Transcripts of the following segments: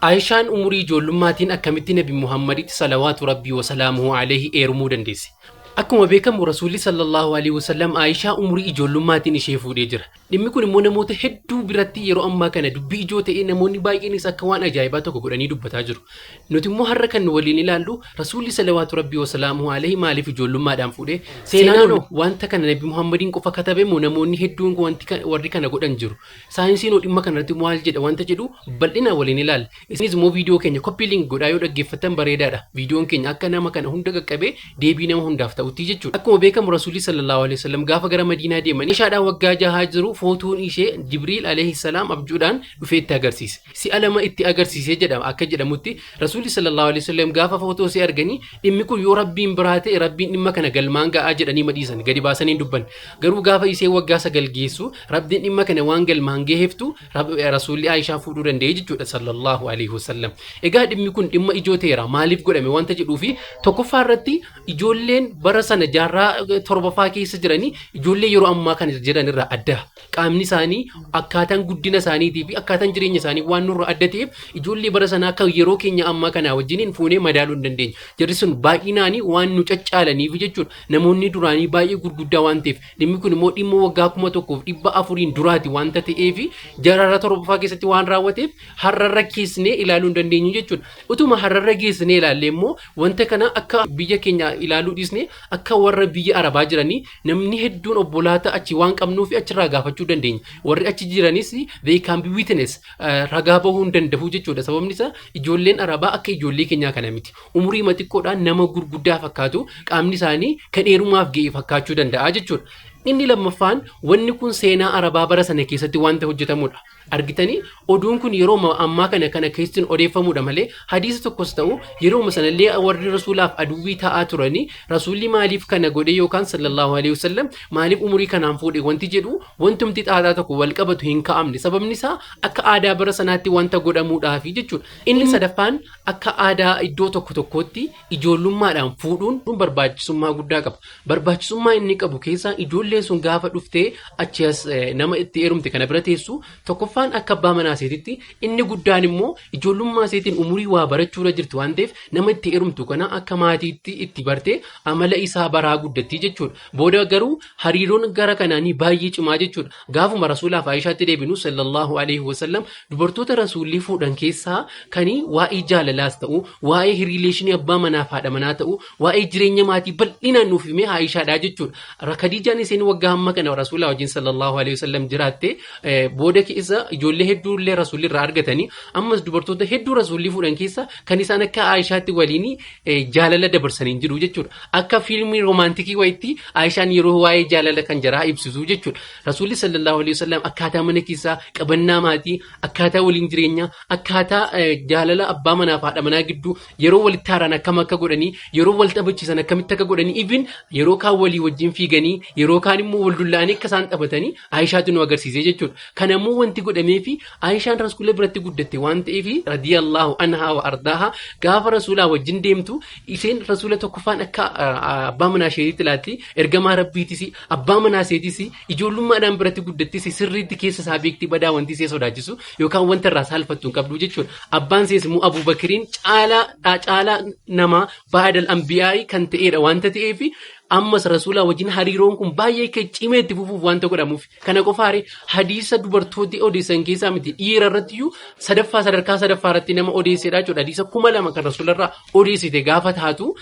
Aayishaan umurii ijoollummaatiin akkamitti Nabi Muhammaditti salawaatu rabbii wasalaamuhu alayhi eerumuu dandeesse? Akkuma beekamu Rasuulli sallallahu alaihi wasallam Aayishaa umurii ijoollummaatiin ishee fuudhee jira. Dhimmi kun immoo namoota hedduu biratti yeroo ammaa kana dubbii ijoo ta'ee namoonni baay'eenis akka waan ajaa'ibaa tokko godhanii dubbataa jiru. Nuti immoo har'a kan nu waliin ilaallu Rasuulli salawaatu rabbii wasalaamuhu alayhi maaliif ijoollummaadhaan fuudhee? Seenaan wanta kana Nabi Muhammadiin qofa katabe moo namoonni hedduun wanti warri kana godhan jiru? Saayinsiin hoo dhimma kanarratti maal jedha wanta jedhu bal'inaan waliin ilaalla. Isinis immoo viidiyoo keenya copy link godhaa yoo dhaggeeffattan bareedaadha. Viidiyoon keenya akka nama kana hunda qaqqabee deebii nama hundaaf ta'utti jechuudha. Akkuma beekamu Rasuulli sallallahu alaihi wasallam gaafa gara Madiinaa deeman Aishaadhaan waggaa jahaa jiru footuun ishee Jibriil alaihi salaam abjuudhaan dhufee itti agarsiise. Si'a lama itti agarsiisee jedhama akka jedhamutti Rasuulli sallallahu alaihi wasallam gaafa footoo ishee arganii dhimmi kun yoo Rabbiin biraa ta'e Rabbiin dhimma kana galmaan ga'aa jedhanii madhiisan gadi baasanii hin dubban. Garuu gaafa ishee waggaa 9 geessu Rabbiin dhimma kana waan galmaan gaheeftu Rasuulli Aishaa fuudhuu danda'e jechuudha sallallahu alaihi wasallam. Egaa dhimmi kun dhimma ijoo ta'eera maaliif godhame wanta jedhuu fi tokkoffaa irratti ijoolleen bara sana jaarraa torbaffaa keessa jiranii ijoollee yeroo ammaa kana jiran irraa adda. Qaamni isaanii akkaataan guddina isaaniitii fi akkaataan jireenya isaanii waan nurra adda ta'eef ijoollee bara sanaa akka yeroo keenya ammaa kanaa wajjiniin fuunee madaaluu hin dandeenyu. Jarri sun baay'inaanii waan nu caccaalaniif jechuudha. Namoonni duraanii baay'ee gurguddaa waan ta'eef dhimmi kun immoo dhimma waggaa 1400 duraati wanta ta'eef jaarraa torbaffaa keessatti waan raawwateef har'arra geessinee ilaaluu hin dandeenyu jechuudha. Utuma har'arra geessinee ilaalle immoo wanta kana akka biyya keenya ilaaluu dhiisne akka warra biyya Arabaa jiranii namni hedduun obbolaata achi waan qabnuuf achirraa gaafachuu dandeenya. Warri achi jiranis they can be witness ragaa bahuu hin danda'u jechuudha. Sababni isaa ijoolleen Arabaa akka ijoollee keenyaa kana miti. Umurii xiqqoodhaan nama gurguddaa fakkaatu qaamni isaanii kan heerumaaf ga'e fakkaachuu danda'a jechuudha. Inni lammaffaan wanni kun seenaa Arabaa bara sana keessatti wanta hojjetamudha. Argitanii oduun kun yeroo ammaa kana kana keessatti odeeffamudha malee hadiisa tokkos ta'u yeroo sanallee warri rasuulaaf aduwwii ta'aa turanii rasuulli maaliif kana godhe yookaan sallallahu alaihi wasallam maaliif umurii kanaan fuudhe wanti jedhu wantumti xaaxaa tokko wal qabatu hin ka'amne. Sababni isaa akka aadaa bara sanaatti wanta godhamuudhaafi jechuudha. Inni sadaffaan akka aadaa iddoo tokko tokkotti ijoollummaadhaan fuudhuun barbaachisummaa guddaa qaba. Barbaachisummaa inni qabu keessaa ijoolleen sun gaafa dhuftee achi as nama itti heerumte kana bira teessu tokkoffaan akka abbaa manaa iseetitti inni guddaan immoo ijoollummaa iseetiin umurii waa barachuurra jirti waan ta'eef nama itti heerumtu kana akka maatiitti itti bartee amala isaa baraa guddatti jechuudha. Booda garuu hariiroon gara kanaanii baay'ee cimaa jechuudha. Gaafuma Rasuulaaf Aayishaatti deebinu sallallahu alaihi wasallam dubartoota rasuulli fuudhan keessaa kan waa'ee jaalalaas ta'u waa'ee relation abbaa manaaf haadha manaa ta'u waa'ee jireenya maatii bal'inaan nuuf himee Aayishaadha jechuudha. Khadiijaan isheen waggaa hamma kana Rasuulaa wajjin sallallahu alaihi wasallam jiraatte booda keessa ijoollee hedduu illee rasuulli irraa argatanii ammas dubartoota hedduu rasuulli fuudhan keessa kan isaan akka Aayishaatti waliin jaalala dabarsanii jiru jechuudha. Akka fiilmii romantic wayitti Aayishaan yeroo waa'ee jaalala kan jaraa ibsitu jechuudha. Rasuulli sallallahu alaihi wasallam akkaataa mana keessaa qabannaa maatii akkaataa waliin jireenyaa akkaataa jaalala abbaa manaa fi haadha manaa gidduu yeroo walitti haaraan akkam akka godhanii yeroo wal taphachiisan akkamitti akka godhanii even yeroo kaan walii wajjin fiiganii yeroo kaan immoo wal dulla'anii akka isaan taphatanii Aayishaatu nu agarsiise jechuudha. Kanammoo wanti godhamee fi Aayishaan rasuula biratti guddatte waan ta'eef radiyallahu anhaa wa ardaaha gaafa rasuulaa wajjin deemtu isheen rasuula tokkoffaan akka abbaa manaa isheetitti ilaatti ergamaa rabbiitis abbaa manaa isheetis ijoollummaadhaan biratti guddattis sirriitti keessa isaa beekti badaa wanti ishee sodaachisu yookaan wanta irraa saalfattu hin qabdu jechuudha. Abbaan ishees immoo Abuubakiriin caalaa caalaa nama baadal ambiyaa'i kan ta'edha wanta ta'eef ammas rasuulaa wajjin hariiroon kun baay'ee akka cimee itti fufuuf wanta godhamuuf kana qofaare hadiisa dubartooti odeessan keessaa miti dhiira irratti iyyuu sadaffaa sadarkaa sadaffaa irratti nama odeessedha jechuudha. Hadiisa 2000 kan rasuularraa odeessite gaafa taatu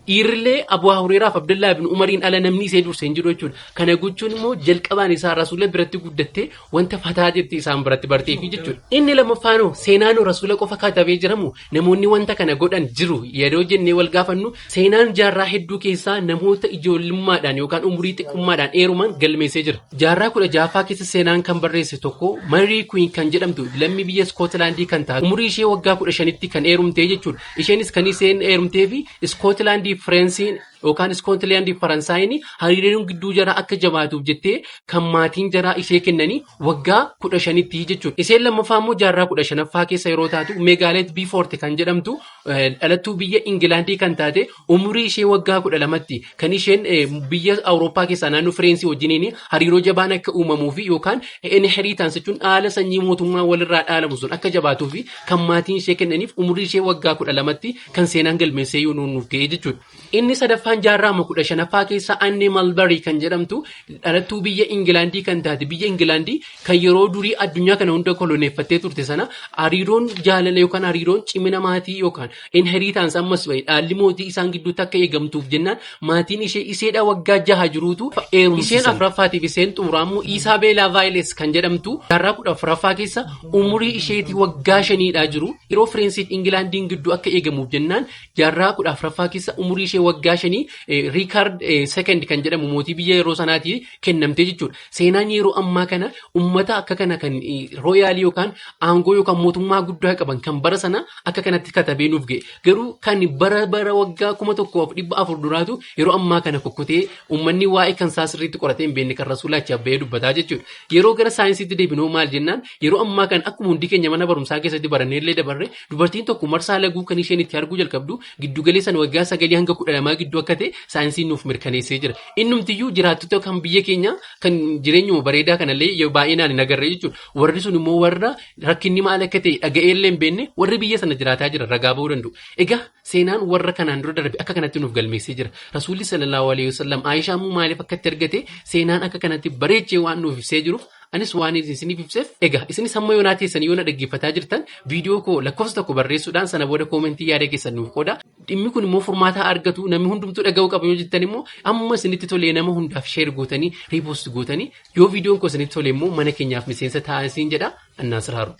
dhiirrillee Abu Hurairaaf Abdallaa ibn Umariin ala namni isee dursee hin jiru jechuudha. Kana gochuun immoo jalqabaan isaa rasuula biratti guddattee wanta fataa jetti isaan biratti barteefi jechuudha. Inni lammaffaanoo seenaanoo rasuula qofa katabee jiramu namoonni wanta kana godhan jiru yeroo jennee wal gaafannu seenaan jaarraa hedduu keessaa namoota ijoollummaadhaan yookaan umurii xiqqummaadhaan eeruman galmeessee jira. Jaarraa 16ffaa keessa seenaan kan barreesse tokko Marii Queen kan jedhamtu lammii biyya Iskootilaandii kan taatu umurii ishee waggaa 15tti kan eerumte jechuudha. Isheenis kan isheen eerumtee fi Iskootilaandii Fireensiin yookaan Iskootlaandii fi Faransaayiin hariiroon gidduu jaraa akka jabaatuuf jettee kan maatiin jaraa ishee kennanii waggaa 15tti jechuudha. Isheen lammaffaa immoo jaarraa 15ffaa keessa yeroo taatu Meegaaleet Biifoorti kan jedhamtu dhalattuu biyya Ingilaandii kan taate umurii ishee waggaa 12tti kan isheen biyya Awurooppaa keessaa naannoo Fireensii wajjiniin hariiroo jabaan akka uumamuu fi yookaan inheritance jechuun dhaala sanyii mootummaa walirraa dhaalamu sun akka jabaatuu fi kan maatiin ishee kennaniif umurii ishee waggaa 12tti kan seenaan galmeessee yoo nuuf ga'e jechuudha. Inni sadaffaan jaarraa 15ffaa keessa Anne Malbarii kan jedhamtu dhalattuu biyya Ingilaandii kan taate, biyya Ingilaandii kan yeroo durii addunyaa kana hunda koloneeffattee turte sana, hariiroon jaalala yookaan hariiroon cimina maatii yookaan inheritance ammas dhaalli mootii isaan gidduutti akka eegamtuuf jennaan maatiin ishee iseedha waggaa 6 jiruutu heerumsiisan. Isheen afuraffaatiif isheen xumuraammoo Isaabeelaa Vaayiles kan jedhamtu jaarraa 14ffaa keessa umurii isheetii waggaa 5dhaa jiru yeroo Fireensiif Ingilaandiin gidduu akka eegamuuf jennaan jaarraa 14ffaa keessa umurii ishee waggaa 5 Riikaard Second kan jedhamu mootii biyya yeroo sanaatii kennamte jechuudha. Seenaan yeroo ammaa kana uummata akka kana kan royal yookaan aangoo yookaan mootummaa guddaa qaban kan bara sana akka kanatti katabee nuuf ga'e. Garuu kan bara bara waggaa 1400 duraatu yeroo ammaa kana kukkutee uummanni waa'ee kan isaa sirriitti qoratee hin beekne kan rasuulaachi abba'ee dubbataa jechuudha. Yeroo gara saayinsiitti deebinoo maal jennaan, yeroo ammaa kana akkuma hundi keenya mana barumsaa keessatti barannee illee dabarre, dubartiin tokko marsaa laguu kan isheen itti arguu jalqabdu giddu galeessan waggaa 9 hanga 12 gidduu akka ta'e saayinsiin nuuf mirkaneessee jira. Innumtiyyuu jiraattota kan biyya keenya kan jireenyuma bareedaa kanallee baay'inaan hin agarre jechuudha. Warri sun immoo warra rakkinni maal akka ta'e dhaga'ee illee hin beekne, warri biyya sana jiraataa jira ragaa ba'uu danda'u. Egaa seenaan warra kanaan dura darbe akka kanatti nuuf galmeessee jira. Rasuulli sallallahu alaihi wasallam Aayishaa immoo maaliif akka itti argate seenaan akka kanatti bareechee waan nuuf ibsee jiruuf anis waan isiniif ibseef, egaa isinis hamma yoonaa teessan yoona dhaggeeffataa jirtan viidiyoo koo lakkoofsa 1 barreessuudhaan sana booda koomentii yaada keessan nuuf qooda. Dhimmi kun immoo furmaata argatu, namni hundumtuu dhaga'uu qaba yoo jettan immoo amma isinitti tolee nama hundaaf share gootanii, repost gootanii, yoo viidiyoon koo isinitti tole immoo mana keenyaaf miseensa ta'aa isiin jedha. Annaa Siraaru.